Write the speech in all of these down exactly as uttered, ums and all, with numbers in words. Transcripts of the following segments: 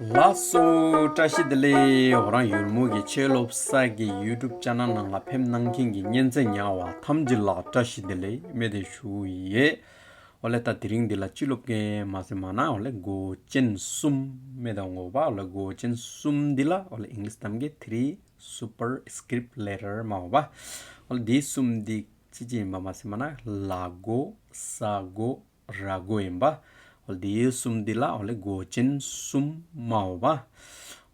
ལགས་སོ། བཀྲ་ཤིས་བདེ་ལེགས། འོ་རང་ཡུལ་མོ་གི་ཆོས་ལོབས་ས་གི་ཡུ་ཊུབ་ཆེ་ནལ་ནང་ལ་ཕེབས་གནང་མཁན་གྱི་ཉེ་ཚན་ཉ་བ་ཐམས་ཅད་ལ་བཀྲ་ཤིས་བདེ་ལེགས་མེ་དེ་ཞུ་ཡི། འོ་ལེ་ད་དེ་རིང་འདི་ལ་ཅི་ལོབས་གེ་མ་ཟེར་མ་ན་འོ་ལེ་མགོ་ཅན་གསུམ་མེ་དེ་འོང་གོ་བ། འོ་ལེ་མགོ་ཅན་གསུམ་འདི་ལ་འོ་ལེ་ཨིང་ལིཤ་གཏམ་གི་three superscript letter མ་འོ་བ། འོ་ལེ་འདི་གསུམ་འདི་ཅི་ཅི་ཨིན་པ་མ་ཟེར་མ་ན་ལ་མགོ་ས་མགོ་ར་མགོ་ཨིན་པ། འོ་ལེ་འདི་གསུམ་འདི་ལ་འོ་ལེ་མགོ་ཅན་གསུམ་མ་འོ་བ།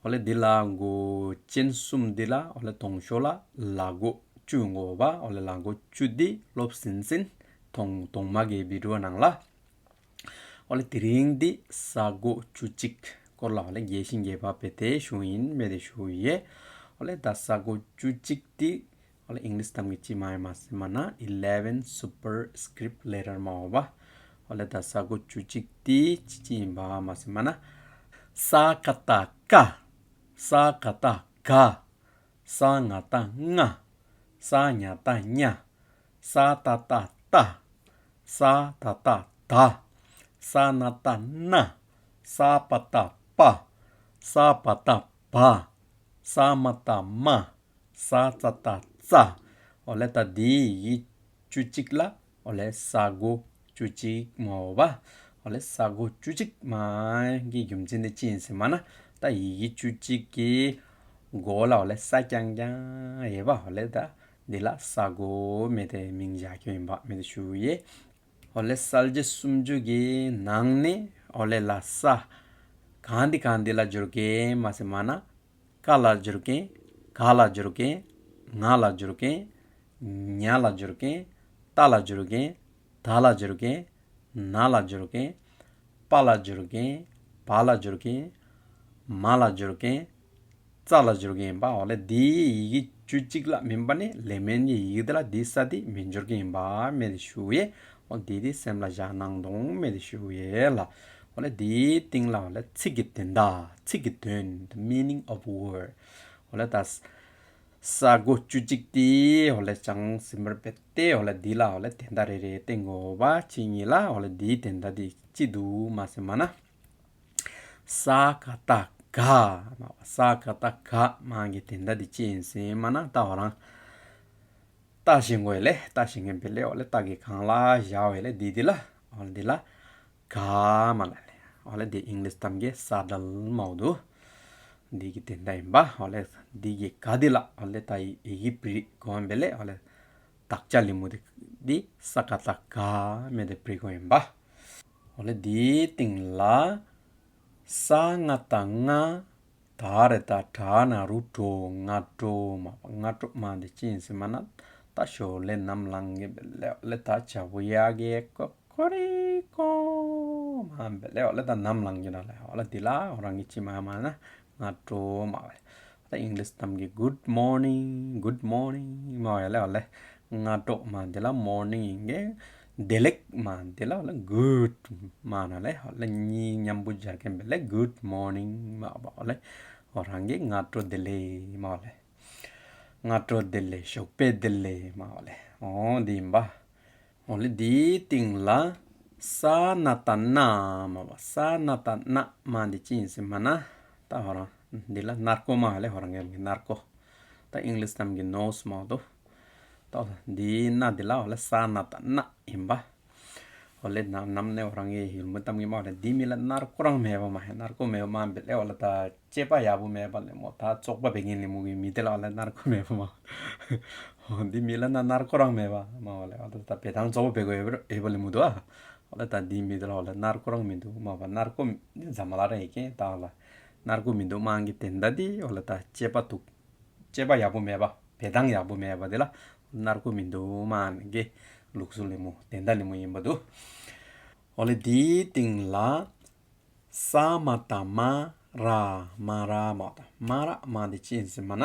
འོ་ལེ་འདི་ལ་མགོ་ཅན་གསུམ་འདི་ལ་འོ་ལེ་དོང་ཤོ་ལ་ལ་མགོ་བཅུ་འོང་གོ་བ། འོ་ལེ་ལ་མགོ་བཅུ་འདི་ལོབས་ཟིན་ཟིན་དོང་དོང་མ་གི་བི་ཌི་ཡོ་ནང་ལ། འོ་ལེ་དེ་རིང་འདི་ས་མགོ་བཅུ་གཅིག་སྐོར་ལ་འོ་ལེ་རྒྱས་ཤིང་རྒྱས་པ་སྦེ་ཏེ་ཞུ་ཨིན་མེ་དེ་ཞུ་ཡི། འོ་ལེ་ད་ས་མགོ་བཅུ་གཅིག་འདི་འོ་ལེ་ཨིང་ལིཤ་གཏམ་གི་ཅི་མ་ཨིན་མ་ཟེར་མ་ན་eleven superscript letter མ་འོ་བ། འོ་ལེ་ད་ས་མགོ་བཅུ་གཅིག་འདི་ཅི་ཅི་ཨིན་པ་མ་ཟེར་མ་ན་ས་ཀ་བཏགས་སྐ། ས་ག་བཏགས་སྒ། ས་ང་བཏགས་སྔ། ས་ཉ་བཏགས་སྙ། ས་ཏ་བཏགས་སྟ། ས་ད་བཏགས་སྡ། ས་ན་བཏགས་སྣ། ས་པ་བཏགས་སྤ། ས་བ་བཏགས་སྦ། ས་མ་བཏགས་སྨ། ས་ཙ་བཏགས་སྩ། འོ་ལེ་ད་འདི་ཡི་གེ་བཅུ་གཅིག་ལ་འོ་ལེ་ས་མགོ་བཅུ་གཅིག་མ་འོ་བ། འོ་ལེ་ས་མགོ་བཅུ་གཅིག་མ་གི་རྒྱུ་མཚན་འདི་ཅི་ཨིན་ཟེར་མ་ན་ད་ཡི་གེ་བཅུ་གཅིག་གི་མགོ་ལ་འོ་ལེ་ས་རྐྱང་རྐྱང་ཡོད་པ། འོ་ལེ་ད་འདི་ལ་ས་མགོ་མེ་དེ་མིང་བཞག་རྒྱུ་ཨིན་པ་མེ་དེ་ཞུ་ཡི། འོ་ལེ་གསལ་བྱེད་སུམ་ཅུ་གི་ནང་ནེ་འོ་ལེ་ལ་ས་གང་འདི་གང་འདི་ལ་སྦྱོར་གེ་མ་ཟེར་མ་ན་ཀ་ལ་སྦྱོར་གེ། ག་ལ་སྦྱོར་གེ། ང་ལ་སྦྱོར་གེ། ཉ་ལ་སྦྱོར་གེ། ཏ་ལ་སྦྱོར་གེ། ད་ལ་སྦྱོར་གེ། ན་ལ་སྦྱོར་གེ། པ་ལ་སྦྱོར་གེ། བ་ལ་སྦྱོར་གེ། མ་ལ་སྦྱོར་གེ། ཙ་ལ་སྦྱོར་གེ་ཨིན་པ། འོ་ལེ་འདི་ཡི་གེ་བཅུ་གཅིག་ལ་མེན་པ་ནི་ལེ་མེན་གྱི་ཡི་གེ་དེ་ལ་འདི་ས་འདི་མི་སྦྱོར་གེ་ཨིན་པ་མེ་དེ་ཞུ་ཡི། འོ་འདི་འདི་སེམས་ལ་བཞག་གནང་དོང་མེ་དེ་ཞུ་ཡི་ལ། འོ་ལེ་འདིའི་སྟེང་ལ་འོ་ལེ་ཚིག་གི་དོན་དག་ཚིག་གི་དོན་the meaning of word། འོ་ལེ་ད་ས་མགོ་བཅུ་གཅིག་འདི་འོ་ལེ་ཅང་ཟིན་པར་སྦེ་ཏེ་འོ་ལེ་འདི་ལ་འོ་ལེ་དོན་དག་རེ་རེ་སྟེང་གོ་བ་ཅིག་ཨིན་ལ། འོ་ལེ་འདིའི་དོན་དག་འདི་ཅི་འདུག་མ་ཟེར་མ་ན་ས་ག་བཏགས་སྒ་མ་བ། ས་ག་བཏགས་སྒ་མ་གི་དོན་དག་འདི་ཅི་ཨིན་ཟེར་མ་ན་ད་འོ་རང་ཏ་ཞིག་གོ་ཡི་ལེ། ཏ་ཞིག་གོ་ཡི་ལེ། འོ་ལེ་ཏ་གི་གང་ལ་བཞག་ཡི་ལེ། འདི་འདི་ལ་འོ་ལེ་འདི་ལ་ག་མ་ལ་ལེ། འོ་ལེ་འདི་ཨིང་ལིཤ་གཏམ་གྱི་ས་ཌལ་མ་འོ་དུ་འདི་གི་དོན་དག་ཨིན་པ། འོ་ལེ་འདི་གི་ག་འདི་ལ་འོ་ལེ་ད་ཡི་གེ་བྲི་གོ་མ་བེ་ལེ། འོ་ལེ་དག་ཆ་ལི་མོ་འདི་འདི་ས་ག་བཏགས་སྒ་མེ་དེ་བྲི་གོ་ཨིན་པ། འོ་ལེ་འདིའི་སྟེང་ལ་ས་ང་བཏགས་སྔ། ད་རེ་ད་དྲ་ན་རུ་དྲོ་སྔ་དྲོ་མ་བ། སྔ་དྲོ་མ་འདི་ཅི་ཨིན་ཟེར་མ་ན་ད་ཞོར་ལས་ནམ་ལངས་གེ་བེ་ལེ། འོ་ལེ་ད་བྱ་བུ་ཡ་གི་ཀོ་ཀོ་རི་ཀོ་མ་བེ་ལེ། འོ་ལེ་ད་ནམ་ལངས་གེ་ན་ལེ། འོ་ལེ་འདི་ལ་འོ་རང་གི་ཅི་མ་མ་ན་སྔ་དྲོ་མ་བ་ལེ། ད་ཨིང་ལིཤ་གཏམ་གྱི་good morning, good morning མ་བ་ལེ། འོ་ལེ་སྔ་དྲོ་མ་འདི་ལ་མོར་ནིང་ཨིན་གེ། བདེ་ལེགས་མ་འདི་ལ་འོ་ལེ་གུཌ་མ་ན་ལེ། འོ་ལེ་གཉིས་མཉམ་པོ་སྦྱར་གེ་བེ་ལེ་གུཌ་མོར་ནིང་མ་བ། འོ་ལེ་འོ་རང་གི་སྔ་དྲོ་བདེ་ལེགས་མ་བ་ལེ། སྔ་དྲོ་བདེ་ལེགས་ཞོགས་པ་བདེ་ལེགས་མ་བ་ལེ། འོ་འདི་ཨིན་པ། འོ་ལེ་འདིའི་སྟེང་ལ་ས་ན་བཏགས་སྣ་མ་བ། ས་ན་བཏགས་སྣ་མ་འདི་ཅི་ཨིན་ཟེར་མ་ན་ད་འོ་རང་འདི་ལ་སྣར་ཀོ་མ་བ་ལེ། འོ་རང་གི་སྣར་ཀོ། ད་ཨིང་ལིཤ་གཏམ་གྱི་ནོས་མ་འོ་དུ། ད་འདི་སྣ་འདི་ལ་འོ་ལེ་ས་ན་བཏགས་སྣ་ཨིན་པ། འོ་ལེ་ནམ་ནམ་ནེ་འོ་རང་གི་ཡུལ་མི་གཏམ་གྱི་མ་འོ་ལེ་འདི་མི་ལ་སྣར་ཀོ་རང་མེད་པ་མ་ཧེ། སྣར་ཀོ་མེད་པ་མ་བེ་ལེ། འོ་ལེ་ད་སྤྱོད་པ་ཡག་པོ་མེད་པ་ལེ་མོ། ད་བཙོག་པ་འབད་མཁན་ལེ་མོ་གི་མི་དེ་ལ་འོ་ལེ་སྣར་ཀོ་མེད་པ་མ། འོ་འདི་མི་ལ་ན་སྣར་ཀོ་རང་མེད་པ་མ་འོ་ལེ། འོ་ད་འབད་ཐངས་བཙོག་པ་འབད་དགོ་ཡོད་པ་ལེ་མོ་དུ་ཨ། འོ་ལེ་ད་འདི་མི་དེ་ལ་འོ་ལེ་སྣར་ཀོ་རང་མི་འདུག་མ་བ། སྣར་ཀོ་འདི་ཛ་མ་ལ་ར་ཡི་གེ་ད་འོ་ལེ་སྣར་ཀོ་མི་འདུག་མ་གི་དོན་དག་འདི་འོ་ལེ་ད་སྤྱོད་པ་འདུག་སྤྱོད་པ་ཡག་པོ་མེད་པ། འབད་ཐངས་ཡག་པོ་མེད་པ་དེ་ལ་སྣར་ཀོ་མི་འདུག་མ་ནི་གི་ལུགས་སྲོལ་ལེ་མོ་དོན་དག་ལེ་མོ་ཨིན་པ་དུ། འོ་ལེ་འདིའི་སྟེང་ལ་ས་མ་བཏགས་སྨ་ར་མ་ར་མ་བ། ད་མ་ར་མ་འདི་ཅི་ཨིན་ཟེར་མ་ན་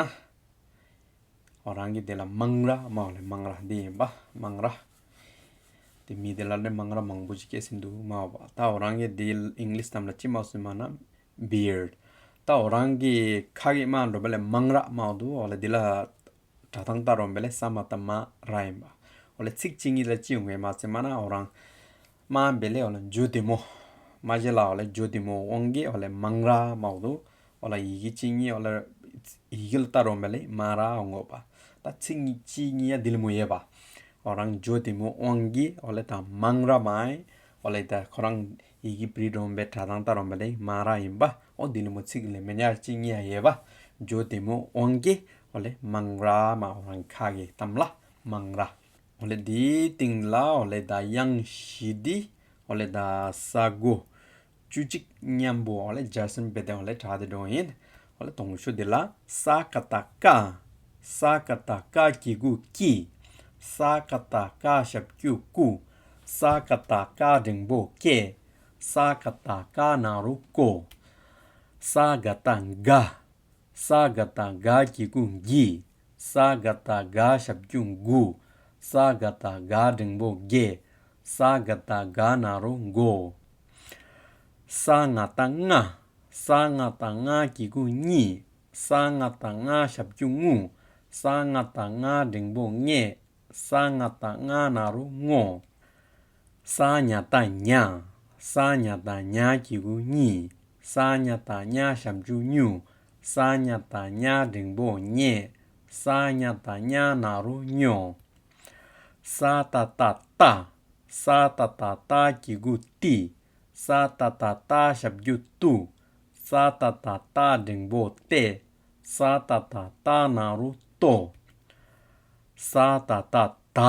འོ་རང་གི་དེ་ལ་མང་ར་མ་བ་ལེ། མང་ར་འདི་ཨིན་པ་མང་ར། དེ་མི་དེ་ལ་ལེ་མང་ར་མང་པོ་ཅིག་སྐྱེས་ཟིན་འདུག་མ་བ། ད་འོ་རང་གི་དེ་ཨིང་ལིཤ་གཏམ་ལ་ཅི་མ་ཟེར་མ་ན་བིརཌ། ད་འོ་རང་གི་ཁ་གི་མ་འགྲོ་བ་ལེ་མང་ར་མ་འོ་དུ། འོ་ལེ་འདི་ལ་སྒྲ་གདངས་ལྟ་རུང་བ་ལེ་ས་མ་བཏགས་སྨ་ར་ཨིན་པ། འོ་ལེ་ཚིག་ཅིག་གཉིས་ལ་ཅི་ཡོང་གེ་མ་ཟེར་མ་ན་འོ་རང་མ་བ་ལེ་འོ་ལེ་མཇུག་བདེ་མོ་ མ་གཞི་ལ་འོ་ལེ་ཇོ་དེ་མོ་དབང་གི་འོ་ལེ་མང་ར་མ་འོ་དོ། འོ་ལེ་ཡི་གེ་ཅིག་ཉིས་འོ་ལེ་ཡི་གེ་ལ་ཏ་རོམ་པ་ལེ་མང་ར་འོང་གོ་པ། ཏ་ཚིག་ཉིས་ཅིག་ཉིས་ཡ་དེ་ལི་མོ་ཡོད་པ། འོ་རང་ཇོ་དེ་མོ་དབང་གི་འོ་ལེ་ཏ་མང་ར་མ་ཡིན། འོ་ལེ་ཏ་ཁོ་རང་ཡི་གེ་བྲིས་རོམ་པའི་ཁྲ་དང་ཏ་རོམ་པ་ལེ་མང་ར་ཡིན་པ། འོ་དེ་ལི་མོ་ཚིག་ལེ་མི་ཉག་ཅིག་ཉིས་ཡ་ཡོད་པ། ཇོ་དེ་མོ་དབང་གི་འོ་ལེ་མང་ར་མ་འོ་རང་ཁ་གི་གཏམ་ལ་མང་ར། འོ་ལེ་དེའི་སྟེང་ལ་འོ་ལེ་ད་དབྱངས་བཞི་འདི་འོ་ལེ་ད་ས་གོ་བཅུ་གཅིག་མཉམ་པོ་འོ་ལེ་སྦྱར་སེམས་སྤེལ་ཏེ་འོ་ལེ་ཁྲ་སྟེ་འགྲོ་ཡིན། འོ་ལེ་དང་ཤོས་འདི་ལ་ས་ཀ་བཏགས་སྐ། ས་ཀ་བཏགས་སྐ་གི་གུ་སྐྱི། ས་ཀ་བཏགས་སྐ་ཞབས་ཀྱུ་སྐུ། ས་ཀ་བཏགས་སྐ་འགྲེང་བུ་སྐྱེ། ས་ཀ་བཏགས་སྐ་ན་རོ་སྐོ། ས་ག་བཏགས་སྒ། ས་ག་བཏགས་སྒ་གི་གུ་སྒྱི། ས་ག་བཏགས་སྒ་ཞབས་ཀྱུ་སྒུ། ས་ག་བཏགས་སྒ་འགྲེང་བུ་སྒྱེ། ས་ག་བཏགས་སྒ་ན་རོ་སྒོ། ས་ང་བཏགས་སྔ། ས་ང་བཏགས་སྔ་གི་གུ་སྔྱི། ས་ང་བཏགས་སྔ་ཞབས་ཀྱུ་སྔུ། ས་ང་བཏགས་སྔ་འགྲེང་བུ་སྔེ། ས་ང་བཏགས་སྔ་ན་རོ་སྔོ། ས་ཉ་བཏགས་སྙ། ས་ཉ་བཏགས་སྙ་གི་གུ་སྙྱི། ས་ཉ་བཏགས་སྙ་ཞབས་ཀྱུ་སྙུ། ས་ཉ་བཏགས་སྙ་འགྲེང་བུ་སྙྱེ། ས་ཉ་བཏགས་སྙ་ན་རོ་སྙྱོ། ས་ཏ་བཏགས་སྟ། ས་ཏ་བཏགས་སྟ་གི་གུ་སྟི། ས་ཏ་བཏགས་སྟ་ཞབས་ཀྱུ་སྟུ། ས་ཏ་བཏགས་སྟ་འགྲེང་བུ་སྟེ། ས་ཏ་བཏགས་སྟ་ན་རོ་སྟོ། ས་ཏ་བཏགས་ད།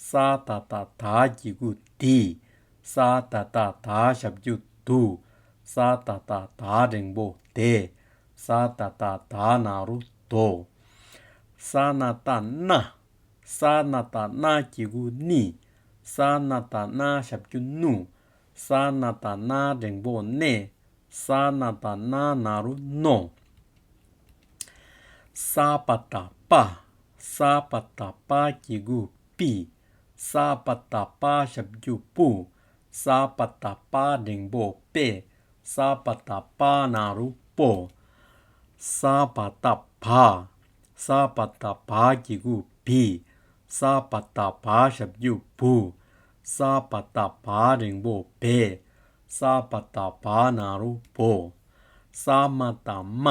ས་ཏ་བཏགས་ད་གི་གུ་སྟི། ས་ཏ་བཏགས་ད་ཞབས་ཀྱུ་སྟུ། ས་ཏ་བཏགས་ད་འགྲེང་བུ་སྟེ། ས་ཏ་བཏགས་ད་ན་རོ་སྟོ། ས་ན་བཏགས་སྣ། ས་ན་བཏགས་སྣ་གི་གུ་སྣི། ས་ན་བཏགས་སྣ་ཞབས་ཀྱུ་སྣུ། ས་ན་བཏགས་སྣ་འགྲེང་བུ་སྣེ། ས་ན་བཏགས་སྣ་ན་རོ་སྣོ། ས་པ་བཏགས་སྤ། ས་པ་བཏགས་སྤ་གི་གུ་སྤི། ས་པ་བཏགས་སྤ་ཞབས་ཀྱུ་སྤུ། ས་པ་བཏགས་སྤ་འགྲེང་བུ་སྤེ། ས་པ་བཏགས་སྤ་ན་རོ་སྤོ། ས་པ་བཏགས་བ། ས་པ་བཏགས་བ་གི་གུ་སྦི། ས་པ་བཏགས་བ་ཞབས་ཀྱུ་སྦུ། ས་པ་བཏགས་བ་འགྲེང་བུ་སྦེ། ས་པ་བཏགས་བ་ན་རོ་སྦོ། ས་མ་བཏགས་སྨ།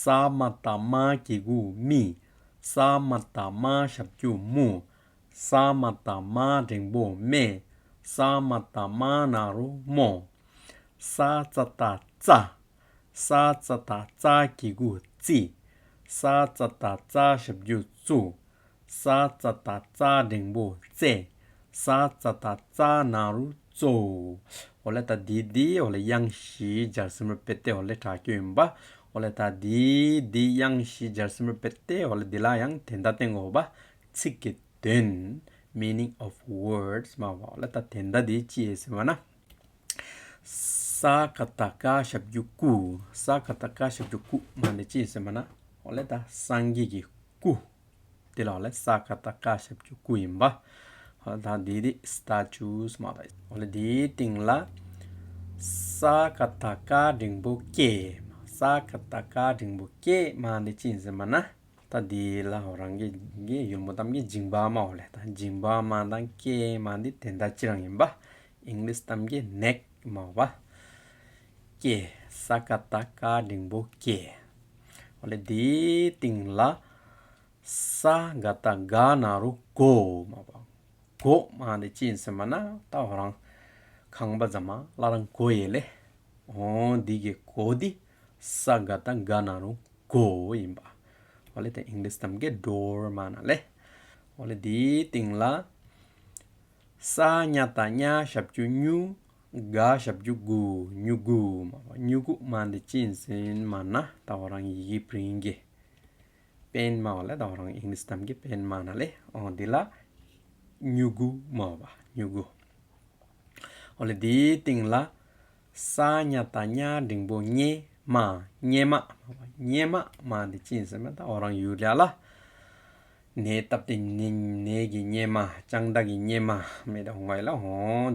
ས་མ་བཏགས་སྨ་གི་གུ་སྨི། ས་མ་བཏགས་སྨ་ཞབས་ཀྱུ་སྨུ། ས་མ་བཏགས་སྨ་འགྲེང་བུ་སྨེ། ས་མ་བཏགས་སྨ་ན་རོ་སྨོ། ས་ཙ་བཏགས་སྩ། ས་ཙ་བཏགས་སྩ་གི་གུ་སྩི། ས་ཙ་བཏགས་སྩ་ཞབས་ཀྱུ་སྩུ། ས་ཙ་བཏགས་སྩ་འགྲེང་བུ་སྩེ། ས་ཙ་བཏགས་སྩ་ན་རོ་སྩོ། འོ་ལེ་ད་འདི་འདི་འོ་ལེ་དབྱངས་བཞི་སྦྱར་ཟིན་རུ་ཕེ་ཏེ་འོ་ལེ་ཁྲ་ཁྱོ་ཨིན་པ། འོ་ལེ་ད་འདི་འདི་དབྱངས་བཞི་སྦྱར་ཟིན་རུ་ཕེ་ཏེ་འོ་ལེ་འདི་ལ་ཡང་དོན་དག་སྟོན་དགོ་པ། ཚིག་གི་དོན། Meaning of words མ་པ། འོ་ལེ་ད་དོན་དག་འདི་ཅི་ཨིན་ཟེར་བ་ན། ས་ཀ་བཏགས་སྐ་ཞབས་ཀྱུ་སྐུ། ས་ཀ་བཏགས་སྐ་ཞབས་ཀྱུ་སྐུ་མ་འདི་ཅི་ཨིན་ཟེར་བ་ན། འོ་ལེ་ད་སངས་རྒྱས་ཀྱི་སྐུ། དེ་ལ་འོ་ལེ་ས་ཀ་བཏགས་སྐ་ཞབས་ཀྱུ་སྐུ་ཨིན་པ། འོ་ལེ་ད་འདི་འདི་statues མ་པ། འོ་ལེ་འདིའི་སྟེང་ལ་ས་ཀ་བཏགས་སྐ་འགྲེང་བུ་སྐེ། ས་ཀ་བཏགས་སྐ་འགྲེང་བུ་སྐེ་མ་འདི་ཅི་ཨིན་ཟེར་བ་ན། ད་འདི་ལ་འོ་རང་གི་གི་ཡུལ་མོ་གཏམ་གྱི་མཇིང་པ་མ་འོ་ལེ། ད་མཇིང་པ་མ་དང་སྐེ་མ་འདི་དོན་དག་ཅི་རང་ཨིན་པ། ཨིང་ལིཤ་གཏམ་གྱི་neck མ་པ། སྐེ། ས་ཀ་བཏགས་སྐ་འགྲེང་བུ་སྐེ། འོ་ལེ་འདིའི་སྟེང་ལ་ས་ག་བཏགས་སྒ་ན་རོ་སྒོ་མ་པ། སྒོ་མ་འདི་ཅི་ཨིན་ཟེར་བ་ན་ད་འོ་རང་ཁང་པ་ཟ་མ་ལ་རང་སྒོ་ཡོད་ལེ། འོ་འདི་གི་སྒོ་འདི་ས་ག་བཏགས་སྒ་ན་རོ་སྒོ་ཨིན་པ། འོ་ལེ་ད་ཨིང་ལིཤ་གཏམ་གྱི་door མ་ན་ལེ། འོ་ལེ་འདིའི་སྟེང་ལ་ས་ཉ་བཏགས་སྙ་ཞབས་ཀྱུ་སྙུ། ག་ཞབས་ཀྱུ་གུ། སྙུ་གུ་མ་པ། སྙུ་གུ་མ་འདི་ཅི་ཨིན་ཟེར་བ་ན་ད་འོ་རང་ཡི་གེ་པྲིན་གྱི་པེན་མ་འོ་ལེ། ད་འོ་རང་ཨིང་ལིཤ་གཏམ་གྱི་པེན་མ་ན་ལེ། འོ་འདི་ལ་སྙུ་གུ་མ་པ། སྙུ་གུ། འོ་ལེ་འདིའི་སྟེང་ལ་ས་ཉ་བཏགས་སྙ་འགྲེང་བུ་སྙེ་མ། སྙེ་མ་མ་པ། སྙེ་མ་མ་འདི་ཅི་ཨིན་ཟེར་བ་ན་ད་འོ་རང་ཡུལ་ལ་ལ་ནས་བཏབ་སྟེ་ནས་ནས་ཀྱི་སྙེ་མ་ལྕང་མདའ་གི་སྙེ་མ་མེད་དེ་འོང་བ་ལ། འོ་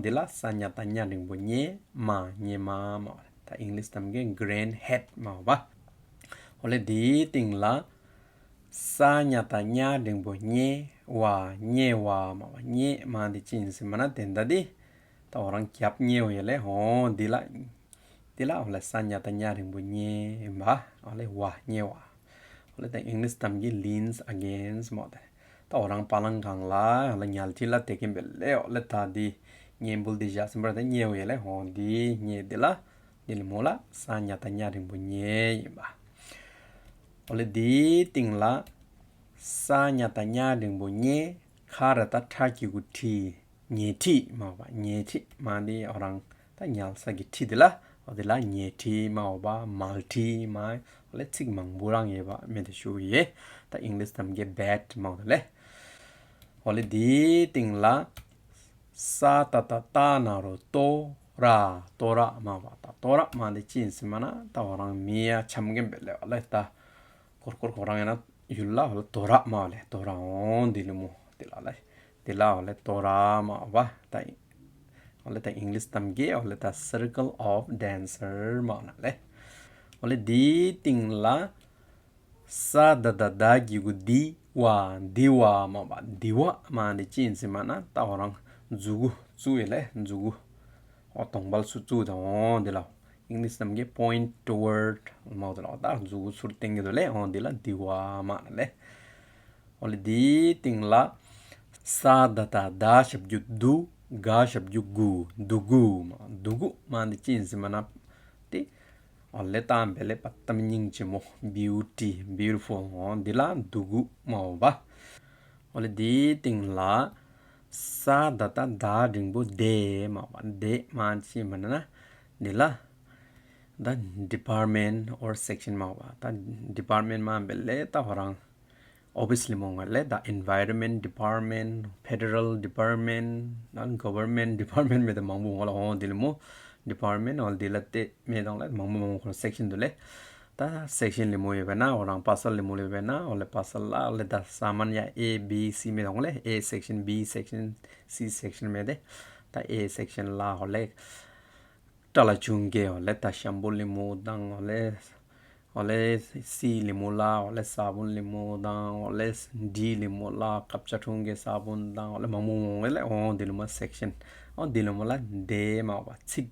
འདི་ལ་ས་ཉ་བཏགས་སྙ་འགྲེང་བུ་སྙེ་མ། སྙེ་མ་མ་པ། ད་ཨིང་ལིཤ་གཏམ་གྱི་green hat མ་པ། འོ་ལེ་འདིའི་སྟེང་ལ་ས་ཉ་བཏགས་སྙ་འགྲེང་བུ་སྙེ་བ། སྙེ་བ་མ་པ། སྙེ་མ་འདི་ཅི་ཨིན་ཟེར་བ་ན་དོན་དག་འདི་ ཏ་ཨོ་རང་གྱབ་ཉེ་བ་ཡོད་ལེ། ཨོ་འདི་ལ་འདི་ལ་ཨོ་ལེ་ས་ཉ་ཏ་ཉ་རིང་པོ་ཉེ་ཨིན་པ། ཨོ་ལེ་བ་ཉེ་བ། ཨོ་ལེ་ཏ་ཨིང་ལིཤ་ཏམ་གི་leans against མོ་ཏེ། ཏ་ཨོ་རང་པ་ལང་གང་ལ་ཨོ་ལེ་ཉལ་ཐིལ་ལ་ཏེ་ཀིན་པེ་ལེ། ཨོ་ལེ་ཏ་འདི་ཉེ་བུལ་འདི་ཞག་སིམ་པ་ར་ཏེ་ཉེ་བ་ཡོད་ལེ། ཨོ་འདི་ཉེ་འདི་ལ་འདི་ལི་མོ་ལ་ས་ཉ་ཏ་ཉ་རིང་པོ་ཉེ་ཨིན་པ། ཨོ་ལེ་འདི་སྟིང་ལ་ས་ཉ་ཏ་ཉ་རིང་པོ་ཉེ། ཁ་ར་ཏ་ཁྲ་གི་གུ་ཁྲི། ཉེ་ཁྲི་མ་བ་ཉེ་ཁྲི་མ་འདི་ཨོ་རང་ཏ་ཉལ་ས་གི་ཁྲི་འདི་ལ་ཨོ་འདི་ལ་ཉེ་ཁྲི་མ་བ་མལ་ཁྲི་མ། ཨོ་ལེ་ཚིག་མང་པོ་རང་ཡོད་པ་མེད་དེ་ཞུ་ཡེ། ཏ་ཨིང་ལིཤ་ཏམ་གི་བེཌ་མ་འོ་དེ་ལེ། ཨོ་ལེ་འདི་སྟིང་ལ་ས་ཏ་ཏ་ཏ་ན་རོ་ཏོ་ར། ཏོ་ར་མ་བ་ཏ་ཏོ་ར་མ་འདི་ཅི་ཨིན་སི་མ་ན་ཏ་ཨོ་རང་མི་ཡ་ཆམ་གིན་པེ་ལེ། ཨོ་ལེ་ཏ་ཀོར་ཀོར་ཁོ་རང་ཡ་ན་ཡུལ་ལ་ཨོ་ལེ་ཏོ་ར་མ་ཨོ་ལེ་ཏོ་ར་ཨོ་འདི་ལི་མོ་འདི་ལ་ལེ། འདི་ལ་ཨོ་ལེ་ཏོ་ར་མ་བ་ཏ་ཨོ་ལེ་ཏ་ཨིང་ལིཤ་ཏམ་གི་ཨོ་ལེ་ཏ་circle of dancer མ་ཨོ་ན་ལེ། ཨོ་ལེ་འདི་སྟིང་ལ་ས་ད་ད་ད་གི་གུ་དི་ཝ། དི་ཝ་མ་བ་དི་ཝ་མ་འདི་ཅི་ཨིན་སི་མ་ན་ཏ་ཨོ་རང་ཛུ་གུ་ཙུ་ཡེ་ལེ། ཛུ་གུ་ཨོ་ཏོང་བལ་སུ་ཙུ་ཏ་ཨོ་འདི་ལ་ཨིང་ལིཤ་ཏམ་གི་point toward མ་འོ་དེ་ལ་ཏ་ཛུ་གུ་ཚུར་ཏེང་གི་དོ་ལེ། ཨོ་འདི་ལ་དི་ཝ་མ་ན་ལེ། ཨོ་ལེ་འདི་སྟིང་ལ་ས་ད་ད་ད་ཞབས་ཀྱུ་དུ། ག་ཞབས་ཀྱུ་གུ། དུ་གུ་མ། དུ་གུ་མ་འདི་ཅི་ཨིན་སི་མ་ན་ཏེ་ཨོ་ལེ་ཏ་བེ་ལེ་པ་ཏམ་སྙིང་རྗེ་མོ་བིའུ་ཊི་བིའུ་ཊི་ཕུལ་ཨོ་འདི་ལ་དུ་གུ་མ་བ། ཨོ་ལེ་འདི་སྟིང་ལ་ས་ད་ཏ་ད་རིང་པོ་དེ་མ་བ་དེ་མ་ཅི་མ་ན་འདི་ལ་ཏ་department or section མ་བ་ཏ་department མ་བེ་ལེ་ཏ་ཧོ་རང་ཨོ་ཕིས་ལི་མོ་ང་ལེ། ཏ་environment department, federal department, ཏ་government department མེད་དེ་མང་པོ་མོ་ལ་ཧོ་འདི་ལི་མོ་department ཨོ་འདི་ལ་ཏེ་མེད་དང་ལེ་མང་པོ་མང་པོ་ཁོ་རང་section དུ་ལེ། ཏ་section ལི་མོ་ཡོད་པ་ན་ཨོ་རང་པ་སལ་ལི་མོ་ལི་ཡོད་པ་ན་ཨོ་ལེ་པ་སལ་ལ་ཨོ་ལེ་ཏ་ས་མན་ཡ་A B C མེད་དང་ལེ། A section, B section, C section མེད་དེ། ཏ་A section ལ་ཨོ་ལེ་ཏ་ལ་ཆུང་གེ་ཨོ་ལེ་ཏ་ཤམ་པུ་ལི་མོ་དང་ཨོ་ལེ་ཨོ་ལེ་སི་ལི་མོ་ལ་ཨོ་ལེ་ས་བུན་ལི་མོ་དང་ཨོ་ལེ་ཌི་ལི་མོ་ལ་ཀབ་ཅ་ཁྲུང་གེ་ས་བུན་དང་ཨོ་ལེ་མང་པོ་མང་པོ་ལེ། ཨོ་འདི་ལི་མོ་section ཨོ་འདི་ལི་མོ་ལ་སྡེ་མ་བ་ཚིག་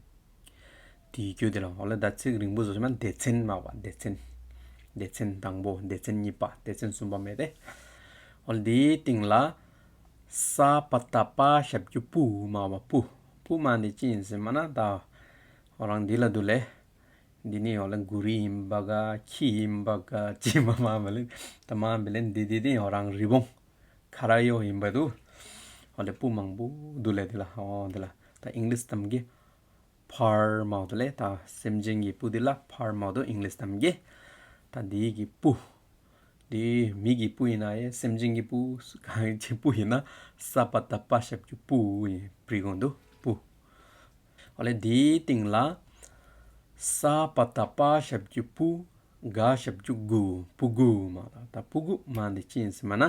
དེ་གྱུ་དེ་ལ་ཨོ་ལེ་ཏ་ཚིག་རིང་པོ་བཟོ་ཅི་མ་སྡེ་ཚན་མ་བ་སྡེ་ཚན། སྡེ་ཚན་དང་པོ་སྡེ་ཚན་གཉིས་པ་སྡེ་ཚན་གསུམ་པ་མེད་དེ། ཨོ་ལེ་འདི་སྟིང་ལ་ས་པ་ཏ་པ་ཞབས་ཀྱུ་པུ་མ་བ་པུ། པུ་མ་འདི་ཅི་ཨིན་སི་མ་ན་ཏ་ཨོ་རང་འདི་ལ་དུ་ལེ། འདི་ནི་ཨོ་ལེ་གུ་རི་ཨིན་པ་ག་ཁྱི་ཨིན་པ་ག་ཅི་མ་མ་མ་ལེ། ཏ་མ་བེ་ལེ་འདི་འདི་འདི་ཨོ་རང་རི་བོང་ཁ་ར་ཡོ་ཨིན་པ་དུ། ཨོ་ལེ་པུ་མང་པོ་དུ་ལེ་འདི་ལ་ཨོ་འདི་ལ་ཏ་ཨིང་ལིཤ་ཏམ་གི་ཕར་མ་འོ་དུ་ལེ། ཏ་སེམས་ཅན་གྱི་པུ་འདི་ལ་ཕར་མ་འོ་དུ་ཨིང་ལིཤ་ཏམ་གི། ཏ་འདི་གི་པུ་འདི་མི་གི་པུ་ཨིན་ན་ཡེ་སེམས་ཅན་གྱི་པུ་གང་ཅི་པུ་ཨིན་ན་ས་པ་ཏ་པ་ཞབས་ཀྱུ་པུ་ཨིན་པྲི་གོང་དུ་པུ། ཨོ་ལེ་འདི་སྟིང་ལ་ས་པ་ཏ་པ་ཞབས་ཀྱུ་པུ། ག་ཞབས་ཀྱུ་གུ། པུ་གུ་མ་ལ། ཏ་པུ་གུ་མ་འདི་ཅི་ཨིན་སི་མ་ན་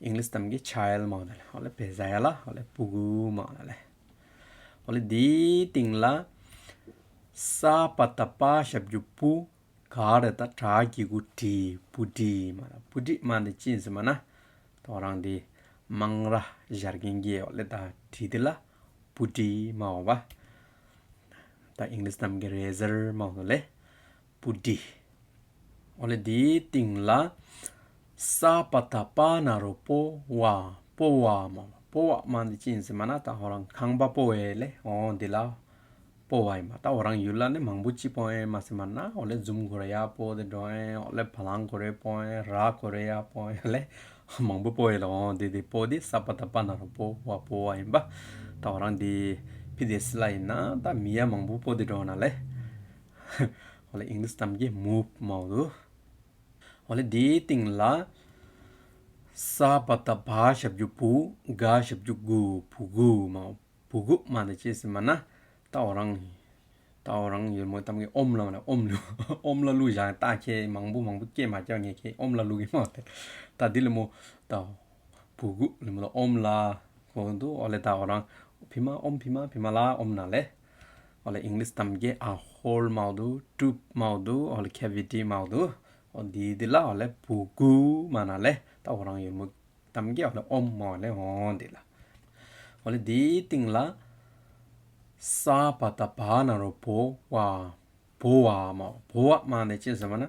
ཨིང་ལིཤ་ཏམ་གི་ཆའིལ་མ་ལ་ལེ། ཨོ་ལེ་བེ་ཟ་ཡ་ལ་ཨོ་ལེ་པུ་གུ་མ་ལ་ལེ། ཨོ་ལེ་འདི་སྟིང་ལ་ས་པ་ཏ་པ་ཞབས་ཀྱུ་པུ། ག་ར་ཏ་གྲ་གི་གུ་གྲི། པུ་གྲི་མ་ལ། པུ་གྲི་མ་འདི་ཅི་ཨིན་སི་མ་ན་ཏ་ཨོ་རང་འདི་མང་ར་ཞར་གིན་གི་ཨོ་ལེ་ཏ་གྲི་འདི་ལ་པུ་གྲི་མ་འོ་བ། ཏ་ཨིང་ལིཤ་ཏམ་གི་རེ་ཟར་མ་འོ་ལེ། པུ་གྲི། ཨོ་ལེ་འདི་སྟིང་ལ་ས་པ་ཏ་པ་ན་རོ་པོ་བ། པོ་བ་མ་བ། པོ་བ་མ་འདི་ཅི་ཨིན་སི་མ་ན་ཏ་ཧོ་རང་ཁང་པ་པོ་ཡེ་ལེ། ཨོ་འདི་ལ་པོ་བ་ཨིན་པ། ཏ་ཨོ་རང་ཡུལ་ལ་ནི་མང་པོ་ཅི་པོ་ཨིན་མ་སི་མ་ན་ཨོ་ལེ་ཛུམ་ཁོ་རེ་ཡ་པོ་དེ་འགྲོ་ཨིན། ཨོ་ལེ་བ་ལང་ཁོ་རེ་པོ་ཨིན། ར་ཁོ་རེ་ཡ་པོ་ཨིན་ལེ། མང་པོ་པོ་ཡེ་ལ། ཨོ་འདི་འདི་པོ་འདི་ས་པ་ཏ་པ་ན་རོ་པོ་བ། པོ་བ་ཨིན་པ། ཏ་ཨོ་རང་འདི་ཕི་དེ་སི་ལ་ཨིན་ན་ཏ་མི་ཡ་མང་པོ་པོ་དེ་འགྲོ་ན་ལེ། ཨོ་ལེ་ཨིང་ལིཤ་ཏམ་གི་མུབ་མ་འོ་དུ། ཨོ་ལེ་འདི་སྟིང་ལ་ས་པ་ཏ་བ་ཞབས་ཀྱུ་པུ། ག་ཞབས་ཀྱུ་གུ། པུ་གུ་མ་འོ། པུ་གུ་མ་འདི་ཅི་ཨིན་སི་མ་ན་ཏ་ཨོ་རང་ཏ་ཨོ་རང་ཡུལ་མོ་ཏམ་གི་ཨོམ་ལ་མ་ན་ཨོམ་ལ་ཨོམ་ལ་ལུ་ཞག་ཏ་ཁེ་མང་པོ་མང་པོ་ཀེ་མ་ཀེ་ངེ་ཁེ་ཨོམ་ལ་ལུ་གི་མ་འོ་ཏེ། ཏ་འདི་ལི་མོ་ཏ་པུ་གུ་ལི་མོ་ལ་ཨོམ་ལ་ཁོ་དུ། ཨོ་ལེ་ཏ་ཨོ་རང་ཕི་མ་ཨོམ་ཕི་མ་ཕི་མ་ལ་ཨོམ་ན་ལེ། ཨོ་ལེ་ཨིང་ལིཤ་ཏམ་གི་ཨ་ཧོལ་མ་འོ་དུ་ཀྲུབ་མ་འོ་དུ་ཨོ་ལེ་ཁེ་བི་ཊི་མ་འོ་དུ། ཨོ་འདི་འདི་ལ་ཨོ་ལེ་པུ་གུ་མ་ན་ལེ། ཏ་ཨོ་རང་ཡུལ་མོ་ཏམ་གི་ཨོ་ལེ་ཨོམ་མ་འོ་ལེ། ཨོ་འདི་ལ་ཨོ་ལེ་འདི་སྟིང་ལ་ ས་པ་ཏ་བ་ན་རོ་བོ་བ། བོ་བ་མ་བ། བོ་བ་མ་འདི་ཅི་ཟེར་མ་ན།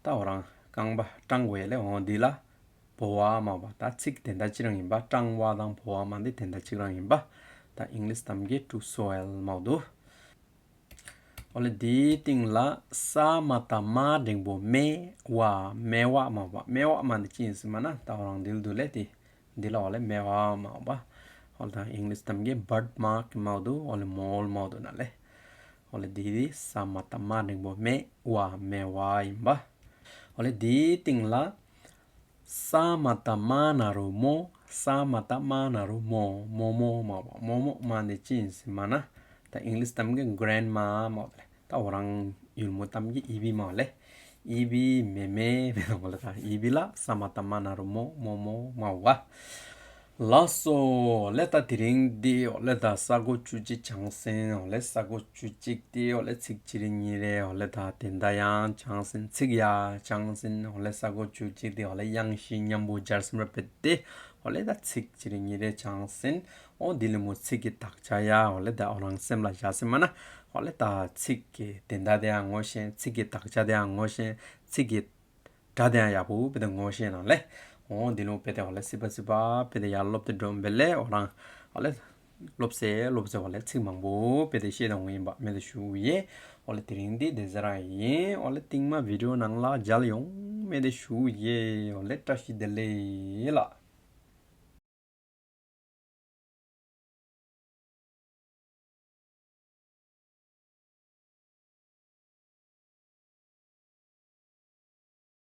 ད་འོ་རང་རྐང་པ་སྲང་གོ་ཡ་ལེ། འོ་འདི་ལ་བོ་བ་མ་བ། ད་ཚིག་དེ་འདྲ་གཅིག་རང་ཡིན་པ། སྲང་བ་དང་བོ་བ་མ་འདི་དེ་འདྲ་གཅིག་རང་ཡིན་པ། ད་ཨིང་ལིཤ་གཏམ་གྱི་to swell མ་འདུག་འོ་ལེ་འདིའི་སྟེང་ལ་ས་མ་ཏ་མ་འགྲེང་བུ་མེ་བ། མེ་བ་མ་བ། མེ་བ་མ་འདི་ཅི་ཡིན་ཟེར་མ་ན། ད་འོ་རང་འདི་ལ་འདུག་ལེ། འདི་འདི་ལ་འོ་ལེ་མེ་བ་མ་བ། འོ་ལེ་ད་ཨིང་ལིཤ་གཏམ་གྱི་བར་མརྐ་མ་འདུག་འོ་ལེ་མོལ་མ་འདུག་ན་ལེ། འོ་ལེ་འདི་འདི་ས་མ་ཏ་མ་འགྲེང་བུ་མེ་བ། མེ་བ་ཡིན་པ། འོ་ལེ་འདིའི་སྟེང་ལ་ས་མ་ཏ་མ་ན་རོ་མོ། ས་མ་ཏ་མ་ན་རོ་མོ། མོ་མོ་མ་བ། མོ་མོ་མ་འདི་ཅི་ཡིན་ཟེར་མ་ན། ད་ཨིང་ལིཤ་གཏམ་གྱི་གྲེན་མ་མ་འདུག་ལེ། ད་འོ་རང་ཡུལ་མོ་གཏམ་གྱི་ཨི་བི་མ་ལེ། ཨི་བི་མེ་མེ་མེ་ནོ་ལེ། ད་ཨི་བི་ལ་ས་མ་ཏ་མ་ན་རོ་མོ། མོ་མོ་མ་བ། ལགས་སོ། འོ་ལེ་ད་དེ་རིང་འདི་འོ་ལེ་ད་ས་གོ་བཅུ་གཅིག་བྱང་ཟིན། འོ་ལེ་ས་གོ་བཅུ་གཅིག་འདི་འོ་ལེ་ཚིག་གཅིག་རེ་གཉིས་རེ་འོ་ལེ་ད་དེ་འདྲ་ཡང་བྱང་ཟིན། ཚིག་ཡ་བྱང་ཟིན། འོ་ལེ་ས་གོ་བཅུ་གཅིག་འདི་འོ་ལེ་དབྱངས་བཞི་མཉམ་པོ་སྦྱར་སེམས་ར་བེད་དེ། འོ་ལེ་ད་ཚིག་གཅིག་རེ་གཉིས་རེ་བྱང་ཟིན། འོ་འདི་ལས་མོ་ཚིག་གི་དག་ཆ་ཡ་འོ་ལེ་ད་འོ་རང་སེམས་ལ་བཞག་ཟིན་མ་ན། འོ་ལེ་ད་ཚིག་གི་དོན་དག་དེ་ཡང་ངོ་ཤེས། ཚིག་གི་དག་ཆ་དེ་ཡང་ངོ་ཤེས། ཚིག་གི་སྒྲ་དེ་ཡང་ཡག་པོ་བེད་དེ་ངོ་ཤེས་ན་ལེ། འོ་འདི་ལུ་བེད་དེ་འོ་ལེ་སི་པ་སི་པ་བེད་དེ་ཡར་ལོབ་སྟེ་འགྲོ་བེད་ལེ། འོ་རང་འོ་ལེ་ལོབ་སེ་ལོབ་སེ་འོ་ལེ་ཚིག་མང་པོ་བེད་དེ་ཤེས་དོ་ཡིན་པ་མེད་དེ་ཞུ་ཡེ། འོ་ལེ་དེ་རིང་འདི་དེ་ཟེར་ར་ཡིན། འོ་ལེ་རྟིང་མ་བི་ཌི་ཡོ་ནང་ལ་མཇལ་ཡོང་མེད་དེ་ཞུ་ཡེ། འོ་ལེ་བཀྲ་ཤིས་བདེ་ལེགས་ལགས།